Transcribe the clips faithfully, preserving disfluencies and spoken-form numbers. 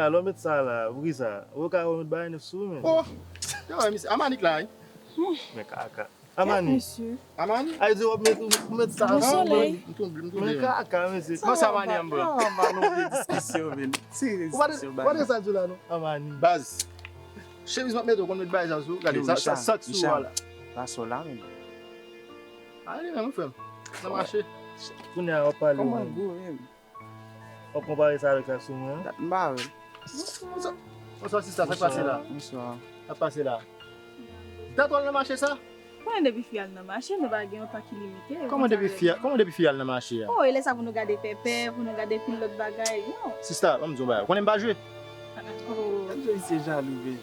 Alò, met sa la, poukisa? Ou ka remèt bagay nèf sou ou, men. Oh! Yo, misye, Amanik la, wi. Men kaka. Amani. Amani? Ay di w ap met, ou met sa. Bon solèy. M touble, m touble. Men kaka, mesye. Kòman sa, Amani, an bon? Ou pa de sa di la, non? Amani. Baz. Chemiz m ap mete, ou konn met bagay sa sou. Gade, sa, sa, sa k sou a la. Pa sou la, men. Ale, men, mon frè m. Nan mache. Kounye a, w ap pale. Kòman gou, men? W ap konpare sa avèk sa k sou mwen an? Dat m pa wè l. Bonswa, bonswa, sista, sa k pase la? Bonswa. Sa k pase la? Dat w al nan mache sa? Konnen depi fi al nan mache, nou pa gen yon tan ki limite. Kòman depi fi, kòman depi fi al nan mache a? Oh, e lè sa pou nou gade pèpè, pou nou gade pil lòt bagay, non. Sista, ban m di w yon bagay. Ou konnen m pa jwe? Oh. Misye jalou, baby.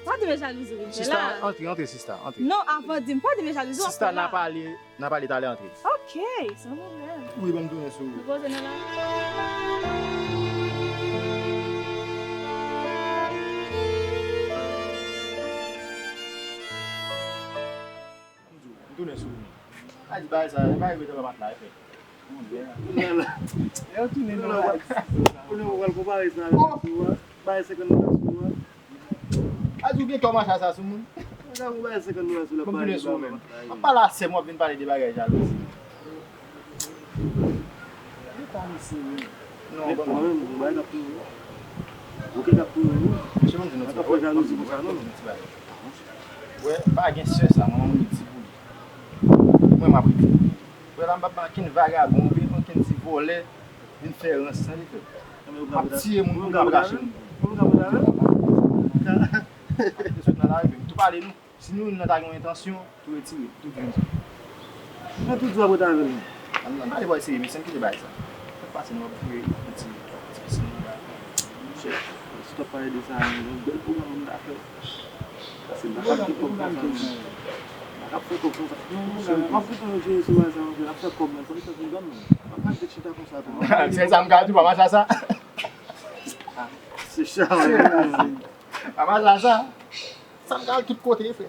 Pa di m jalouzi, vin fè la. Sista, antre, antre, sista, antre. Non, avan di m, pa di m jalouzi, w ap fè la. Sista, n a pale. N a pale talè, antre. Ok, san pwoblèm. Wi, ban m tounen sou ou. Nou poze nou la. M tounen sou ou. A di bagay sa, bagay mete nan mat la, efè. Kounye a la. Yo tounen nan mat. Kounye a ou pral konpare sa avèk sou a. Bagay senkant dola sou a. A di w gen kòman sa, sa sou moun? Mwen ka voye senkant dola sou la. Ban m tounen sou ou menm. M ap pale a sè m, w ap vin pale de bagay jalouzi. Yo pa misye menm. Non, ban m. Mwen menm, mwen ka pou ou. Ou ki ka pou ou. Mesye, ban m di nou ti bagay. Mwen ka fè jalouzi konsa, non. Wè, pa gen sè sa, mwen, mwen redi pou li. Mwen, m ap redi. Wè, la, m p ap ba ankenn vagabon, oubyen ankenn ti vòlè vin fè rans, tande, frè. M ap tiye moun pou m ka rache moun. Ou ka pran avè l? Ap sot nan lari, men m tou pale nou. Si nou youn nan ta gen yon entansyon, tou retire, tou di konsa. Men tou di w ap ret avè l. An, an, pale bò eseye, mesye, m kite bagay sa. Fè pase nou ap fouye yon ti, ti pisin nan la. Monchè, si t ap pale de sa, yon bèl pwogram moun ta fè. Pase m pa ka kite kòb konsa, non. M pa ka fè kòb konsa. Non, monchè, m ap kite nou jere sou bagay sa, monchè, n ap fè kòb, men fò nou fè pwogram, men. M pa ka ret chita konsa tou. Se sa m ka di, pa mache a sa. Se sa, wi. Pa mache a sa. Sa m ka al tout kote, frè.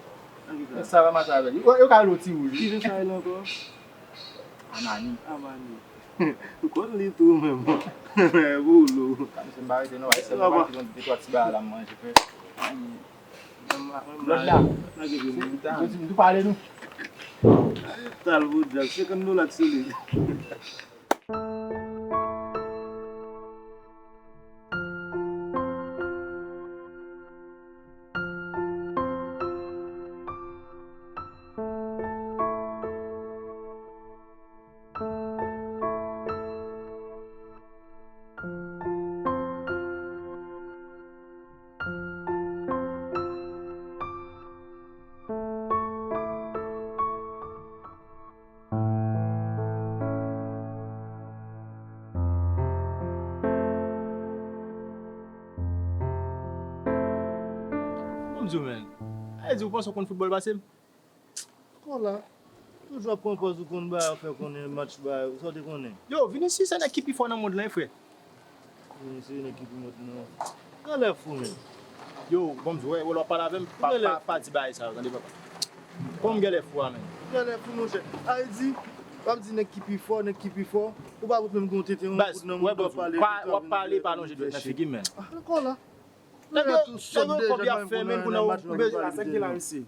Sa va mache avè l. Yo, yo ka rele w Ti Wouj. Ki jan sa rele ankò? Amani. Amani. Ou konn li tou menm. Boulo. Kòmsi m pa rete non, ayisyen, m pa rete non, de twa ti bagay la m manje, frè. Lòt la. M tou pale nou. Tal pou dyab, senkant dola k sou li. Ban m di w, men. Sa vle di ou panse w konn foutbòl pase m? Ankò la. Toujou ap pran pòz ou konn bagay, ou fè konnen match bagay, sa w te konnen. Yo, Vinicius se nèg ki pi fò nan mond lan, wi, frè. Vinicius se nèg ki pi mòd nan. Genlè fou, men. Yo, ban m di w, wè, wè, lè w ap pale avè m, pa, pa, pa di bagay sa yo, tande, papa. Kòman m genlè fou a, men? Genlè fou, monchè. Sa vle di, w ap di nèg ki pi fò, nèg ki pi fò. Ou pa fout menm gen yon tenten, yon kout nan mond, w ap pale, w ap pale, pa lonje dwèt nan figi m, men. Ankò la. Nèg yo, nèg yo kòb y ap fè, men pou nan ou bezwen. Sa ki la, mesye?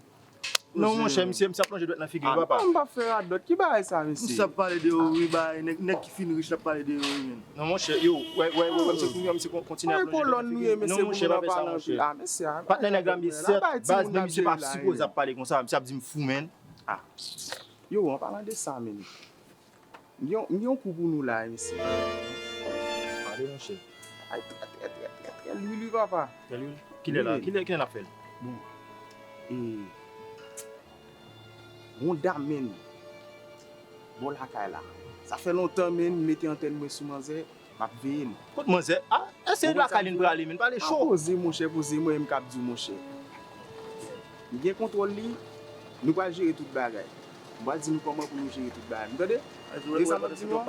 Non, monchè, misye, misye ap lonje dwèt nan figi m, papa. Ah, m p ap fè radòt. Ki bagay sa, mesye? Misye ap pale de yo, wi, bay, nèg, nèg ki fin rich, l ap pale de yo, wi, men. Non, monchè, yo, wè, wè, wè, wè, misye, misye kontinye ap lonje dwèt nan figi m. Non, monchè, pa fè sa, monchè. Patnè nèg la, misye, baz, men misye pa sipoze ap pale konsa, misye ap di m fou, men. Ah. Yo, an palan de sa, men. M gen, m gen yon kou pou nou la, mesye. Pale, monchè. Ay, trè, trè, trè, trè, trè lwil, wi, papa. Trè lwil? Kilè la? Kilè, kilè n ap fè l? Bon. E, Wonda, men. Bò lakay la. Sa fè lontan, men, m mete antèn mwen sou manzè. M ap veye l. Kot manzè? Ah, èske lakay li n prale, men pale cho. Ah, poze, monchè, poze, mwen menm k ap di w, monchè. M gen kontwòl li, nou pral jere tout bagay. M pral di nou kòman pou nou jere tout bagay. Nou tande? Tande sa m ap di nou an?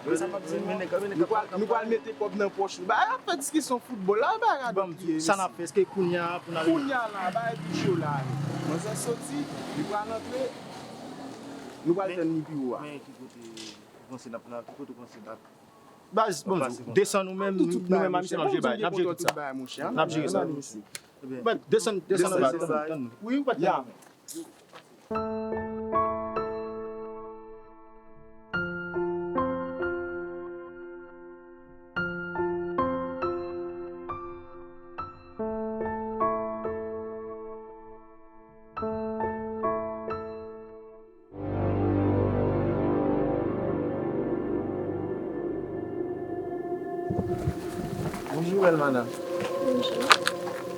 Tande sa m ap di nou an? Nou pral, nou pral mete kòb nan pòch nou. Bagay ap fè diskisyon foutbòl la, bagay radòt li ye, mesye. Sa n ap fè, èske kounye a pou n al... Kounye a la, bagay pi cho la. Manzè soti, li pral antre, nou pral fè n li pi wo a. Men ki kote ou panse n ap, ki kote ou panse n ap Baz, bon, desann nou menm, nou menm a misye n ap jere bagay, n ap jere tout sa. N ap jere sa. Baz, desann, desann anba, tann nou. Wi, ou pa t konn. Bonjou, bèl madanm. Bonjou.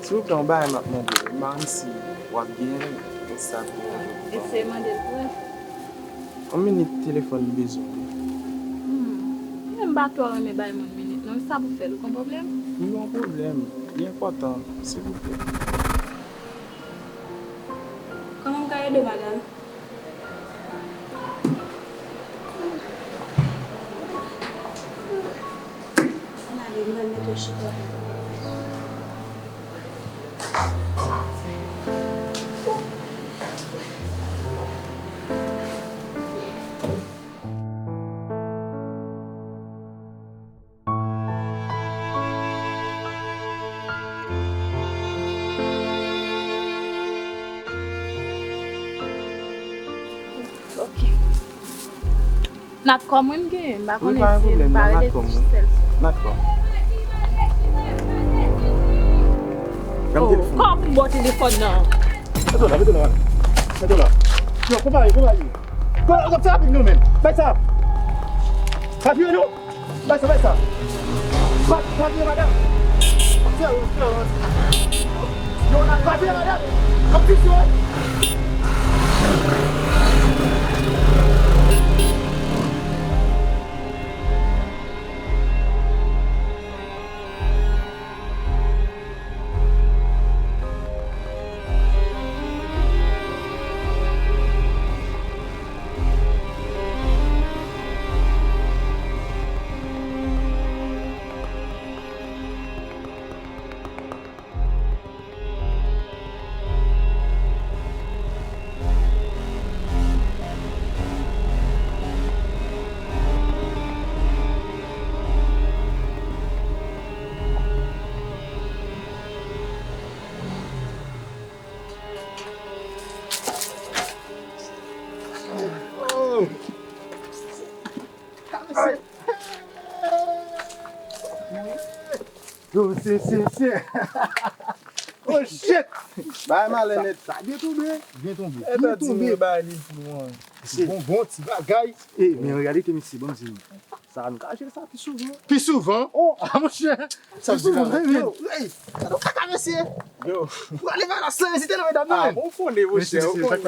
Silvouplè, yon bagay m ap mande w. M pa konn si w ap gen yon sa pou mwen. Eseye mande l pou mwen. Yon minit telefòn m bezwen. Hmm. Men m pa twò renmen bay moun minit, non. Sa pou fè l, ou gon pwoblèm? M gon pwoblèm. Li enpòtan, silvouplè. Kòman m ka ede w, madanm? Ann ale, m pral mete w chita. Ok. Natcom, wi, m genyen. M pa konnen si m pa rele sèl. Natcom. Kòman pou m bò telefòn nan? Mete w la, mete w la. Mete w la. Yo, konpayi, konpayi. Konpayi, konpayi, rapid, non, men. Bay sa. Rapid, non. Bay sa, bay sa. Pa, pa vye madanm. Fè, fè, yo, pa vye madanm. Ap fix yo. Yo, se, se, se. Oh, shit! Bagay malè nèt. Sa byen tonbe. Byen tonbe. Byen tonbe. Bagay li pou mwen. Bon, bon ti bagay. E, men an reyalite, mesye, ban m di nou. Sa, nou ka jere sa pi souvan. Pi souvan? Oh, ah, monchè. Sa pi souvan, wi. Yo, ey, sa nou kaka, mesye. Yo. Pou ale bay la san ezite, non, medam, non, men. Ah, bon, ou konnen, monchè, ou konnen.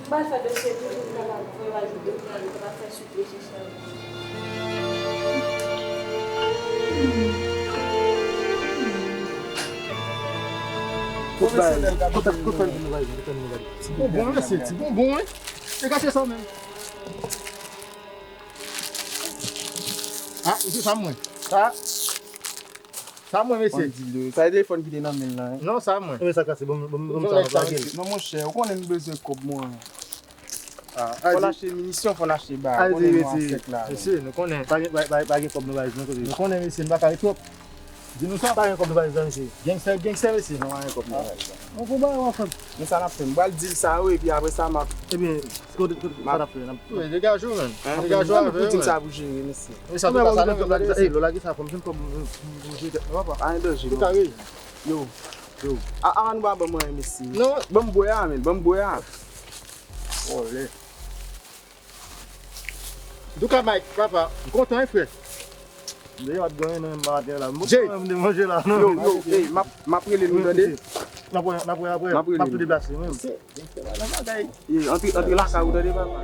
M pral fè dosye pou nou kapab voye al pou doktè, nou kapab fè suit rechèch la. Kote, kote, kote nou va, kote nou va? Ti bonbon, mesye, ti bonbon, wi. Se gate sa menm. Ah, mesye, sa mwen. Sa, sa mwen, mesye. Sa e telefòn ki te nan men l lan, wi. Non, sa mwen. Ebyen, sa kase, bon, bon, bon, sa mwen lage l. Non, monchè, ou konnen m bezwen kòb mwen. Ah, fò n achte minisyon, fò n achte bagay. Ou konnen nou a sèk la. Mesye, nou konnen. Pa gen, pa, pa, pa gen kòb nou pa jwenn kote. Nou konnen, mesye, nou pa ka ret twòp. Di nou sa. Pa gen kòb nou pa jwenn, mesye. Gangster, gangster, mesye. Nou pa gen kòb nou pa jwenn. Nou pou bagay w ap fè. Men sa n ap fè, m pral di l sa, wi, epi apre sa, m ap. Ebyen, kote, kote, sa n ap fè, n ap. Wi, degaje w, menm. Degaje w avè yo, menm. Pou di m sa pou jere, mesye. Wi, sa tou ka, sa nou menm, lage sa, fò m jwenn kòb m, m, m jere tèt mwen, papa. Pa gen danje, non. Yo. Yo. A, a, nou pa ban mwen, mesye. Non. Ban m bwè a, menm, ban m bwè a. Vòlè. Antouka, Mike, papa, m kontan, wi, frè. Deja w ap gen nan maten la. Mwen pa menm de manje la, non. Yo, yo, ey, m ap, m ap rele nou, tande? N ap wè, n ap wè apre. M ap rele nou. M ap tou deplase, mwen. Antre, antre lakay ou, tande, papa?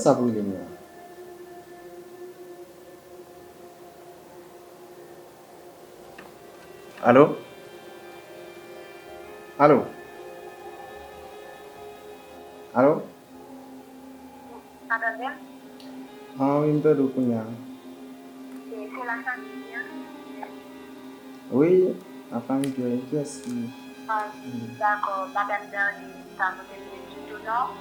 Sa pou rele m la? Alo? Alo? Alo? Sa tande m? Ah, wi, m tande w kounye a. E se lafanmi an? Wi, lafanmi Joel, kiyès ki? Ah, dakò, madanm Darline, sa nou te vle di tou non.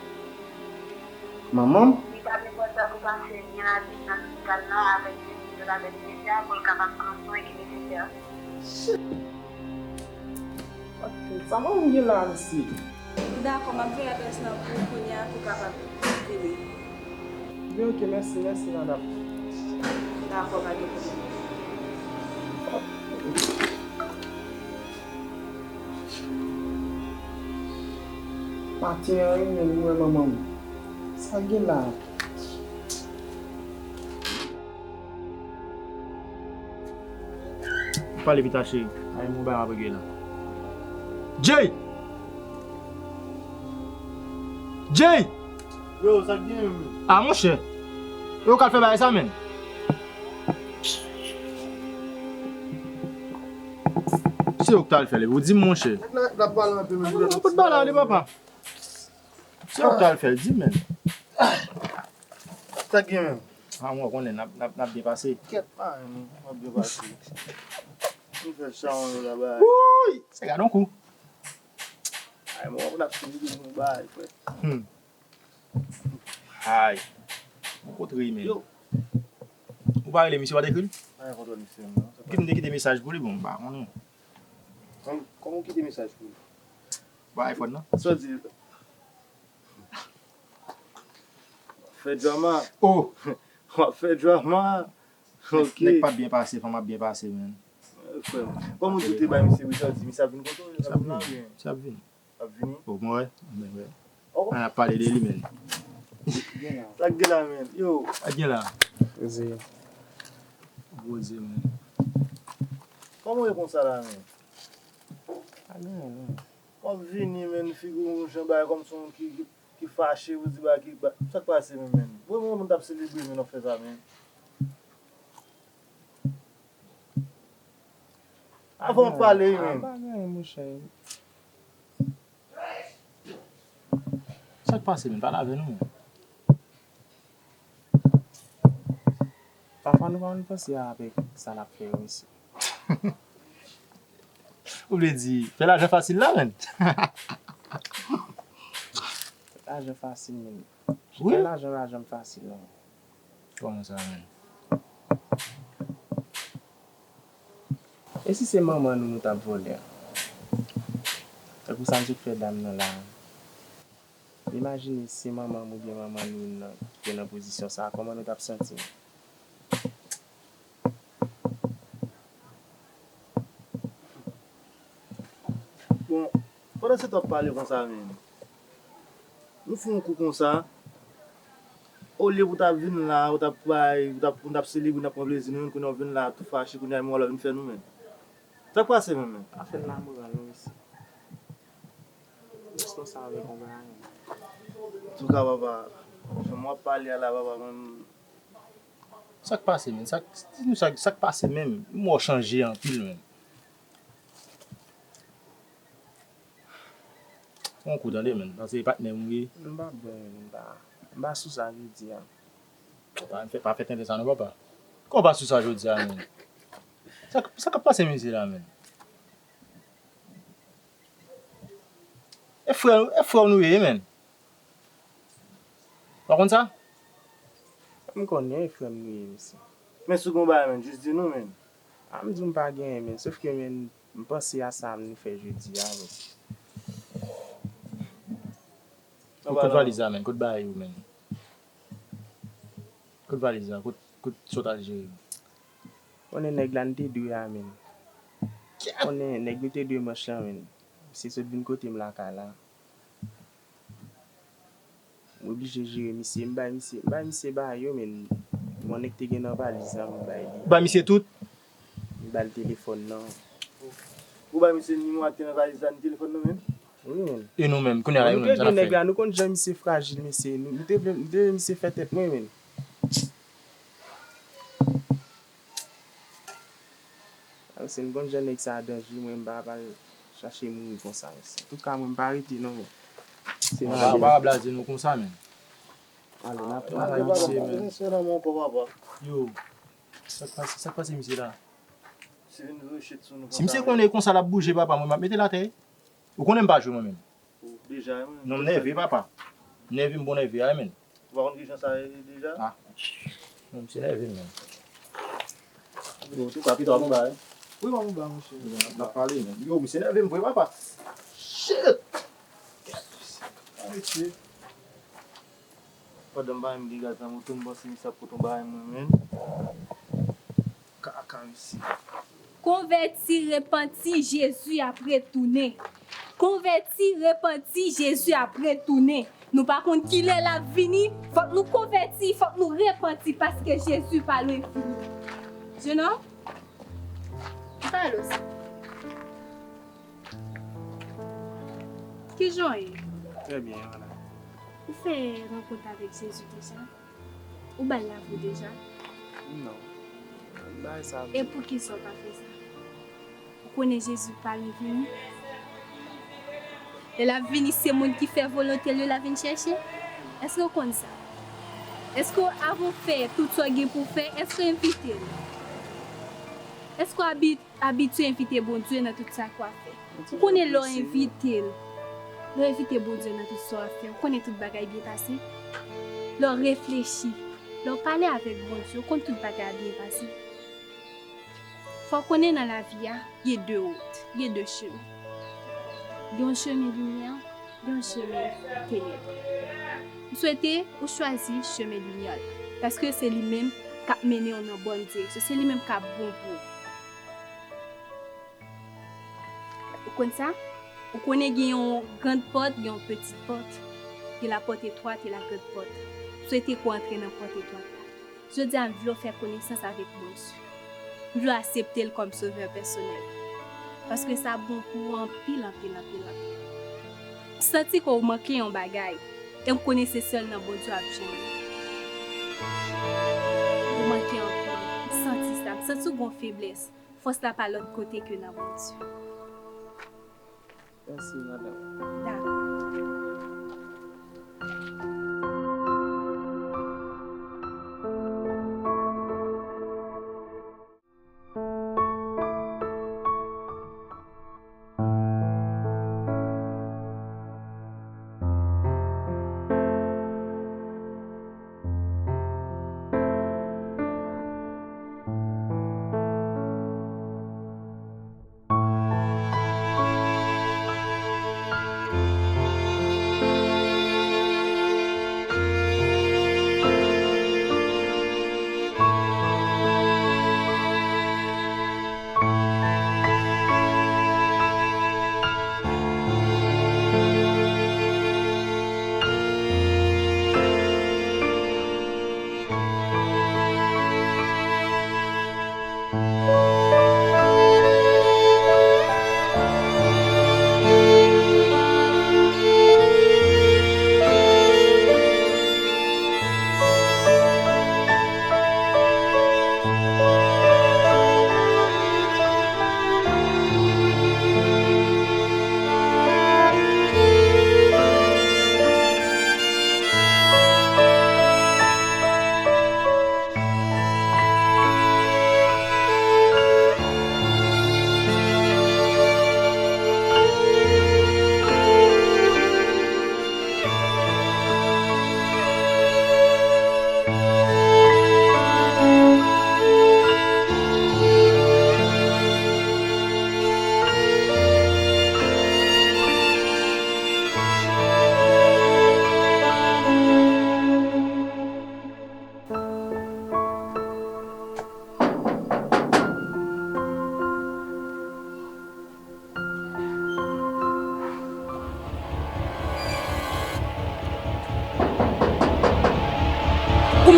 Manman m? Li ta vle wè sa pou pase byen rapid nan lopital lan avèk Jezi, avèk Mesya pou l kapab pran swen ki nesesè. Sa manman m gen la, mesye? Dakò, m ap voye adrès lan pou ou kounye a pou w kapab vini. Byen, oke, mèsi, mèsi, madanm. Dakò, pa gen pwoblèm. Maten an, wi, men m wè manman m. Sa gen la? Pale pita cheri. Ay, mwen bay ap regle la. Jay! Jay! Yo, sa k gen menm? Ah, monchè. Yo ka fè bagay sa, menn. Se yo k ta al fè l, epi ou di m, monchè. N ap pale anpil, menm. Ou pot pale ale, papa. Se yo k ta al fè l, di m, menn. Sa k gen menm? Ah, mwen konnen n ap, n ap, n ap byen pase. Kèt, pa menm, n ap byen pase. Nou fè chawony la, bay. Wouy! Se gade yon kou. Ay, mwen, n ap fini de nou bay, frè. Hmm. Ay. Mwen kontre, men. Yo. Ou pa rele misye, ou pa t ekri l? Pa gen kontwòl misye, non. Ki m te kite mesaj pou li, bon, m pa konnen. Kòm, kòman w kite mesaj pou li? Ba iPhone nan. Sa w di? W ap fè drama. Oh! W ap fè drama. Nèg, ok. Nèg p ap byen pase, fanm ap byen pase, menn. Frè m. Kòman w di w te bay misye wi, sa w di? Misye ap vin kote w? Misye ap vin la, oubyen? Misye ap vin. Ap vini? Oh, mwen wè. Mwen wè. Oh. An ap pale de li, menn. Sa k gen la, menn? Yo. Sa k gen la? Poze. Poze, menn. Kòman w ye konsa la, menn? Pa gen anyen, non. W ap vini, menn, figi w yon jan bagay kòmsi w ki, ki, ki fache, ou di bagay ki ba-, sa k pase menm, menn? Bon, mwen, moun t ap selebre, menn, w ap fè sa, menn. Avan w pale, menn. Pa gen anyen, monchè. Sa k pase, menn? Pale avè nou, menn. Pafwa nou pa konn panse avèk sa n ap fè yo, mesye. Ou vle di, fè lajan fasil la, menn? Fè lajan fasil, menn. Wi. Fè lajan, lajan fasil, non. Kòman sa, menn? E si se manman nou nou t ap vòlè a? Tankou sa n sot fè dam nan la a. Imajine si se manman m oubyen manman nou nan ki te nan pozisyon sa a, kòman nou t ap santi nou? Bon, pandan se tan w ap pale konsa menm, nou fè yon kou konsa, olye pou w t ap vin la, ou t ap bay, ou t ap, nou t ap selebre, n ap pran plezi nou, kounye a w vin la tou fache, kounye a menm w al vin fè nou menm. Sa k pase menm, menm? Pa fè n lamoral non, mesye. Responsab avèk yon bagay menm. Antouka, papa, jan w ap pale a la, papa, mwen. Sa k pase, menm? Sa k, di nou sa, sa k pase menm? M wè w chanje anpil, menm. Fè yon kou tande, menm, paske e patnè m ou ye. M pa byen, menm, m pa, m pa sou sa jodi a. Pa fè, pa fè tenten sa non, papa. Kòman w pa sou sa jodi a, menm? Sa, sa k ap pase mesye la, menm? E frè, e frè w nou ye, menn. Ou pa konn sa? M konnen e frè m nou ye, mesye. Men si w gen yon bagay, menn, jis di nou, menn. A, m di w m pa genyen, menn. Sof ke, menn, m panse a sa nou fè jodi a, menn. Kot, kot valiz la, menn? Kot bagay yo, menn? Kot valiz la? Kot, kot sa w t al jere yo? Konnen nèg la nou te dwe a, menn. Konnen nèg nou te dwe manch lan, menn. Misye sot vin kote m lakay la. M oblije jere misye. M bay misye, m bay misye bagay yo, menn. Monnen ki te gen nan valiz la, m bay li. Bay misye tout? M ba l telefòn nan. Ou bay misye nimewo a ki te nan valiz la, ni telefòn nan menm? Wi, menn. E nou menm, kounye a la, e nou menm, sa n ap fè? Nèg la, nou konn jan misye frajil, mesye. Nou, nou te vle, nou te vle misye fè tèt mwen, menn. Mesye, m konn jan nèg sa a danje, mwen, m pa pral chache mouri konsa, mesye. Antouka, mwen, m pa rete, non, menn. Se pa, pa blaze nou konsa, menn. Ale, n ap pale. Yo, sa k pase, sa k pase misye la? Si misye konnen konsa l ap bouje, papa, mwen, m ap mete l atè. Ou konnen m pa jwe mwen menm. Ou deja, wi. Non, m nève, papa. M nève, m bon nève a, menn. Ou pa konn kijan sa ye deja? Ah. Non, misye nève, menn. Yo, tou ka pita w anba, wi. Wi, m anba, monchè. N ap pale, menn. Yo, misye nève m vre, papa. Shit! Ah, mesye. Pandan m pa menm gen gaz nan moto, m panse misye ap pote yon bagay mwen, menn. Kaka, mesye. Konvèti, repanti, Jezi ap retounen. Konvèti, repanti, Jezi ap retounen. Nou pa konn kilè l ap vini, fòk nou konvèti, fòk nou repanti, paske Jezi pa lwen vini. Jenòm, Carlos, kijan w ye? Trè byen, Yohana. Ou fè rankont avèk Jezi deja? Ou ba l lavi w deja? Non. Bagay sa. E poukisa w pa fè sa? Ou konnen Jezi pa lwen vini? Lè l ap vini, se moun ki fè volonte l yo l ap vin chèche. Èske w konn sa? Èske w, avan w fè tout sa w gen pou w fè, èske w envite l? Èske w abi-, abitye envite Bondye nan tout sa ke w ap fè? Ou konnen lè w envite l, lè w envite Bondye nan tout sa w ap fè, ou konnen tout bagay byen pase? Lè w reflechi, lè w pale avèk Bondye, ou konn tout bagay ap byen pase? Fò w konnen nan lavi a, gen de wout, gen de chemen. Gen yon chemen limyè, gen yon chemen tenèb. M swete ou chwazi chemen limyè la, paske se li menm k ap mennen w nan bòn direksyon, se li menm k ap bon pou ou. Ou konn sa? Ou konnen gen yon grann pòt, gen yon pitit pòt. Gen lapòt etwat e lagrand pòt. M swete ke w antre nan pòt etwat la. Jodi a, m vle w fè konesans avèk Bondye. M vle w aksepte l kòm sovè pèsonèl. Paske sa bon pou ou anpil, anpil, anpil, anpil. M santi ke w manke yon bagay. E m konnen se sèl nan Bondye w ap jwenn li. Ou manke anpil. M santi sa. M santi w gen yon feblès. Fòs la pa lòt kote ke nan Bondye. Mèsi, madanm. Dakò.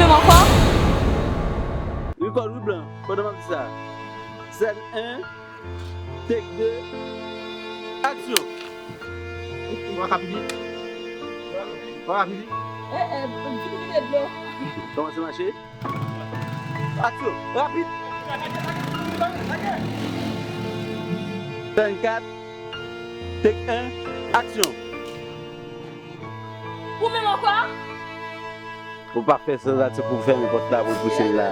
Menm ankò? Record, wi, blan, pandan m ap di sa. Sèn en, take de, aksyon. Ou pa ka pipi? Ou pa ka pipi? Eh, eh, vin vide dlo. Kòmanse mache. Aksyon, rapid. Sèn kat, take en, aksyon. Ou menm ankò? Ou pa fè sanzatik pou fèmen pòt la pou l pouse l la.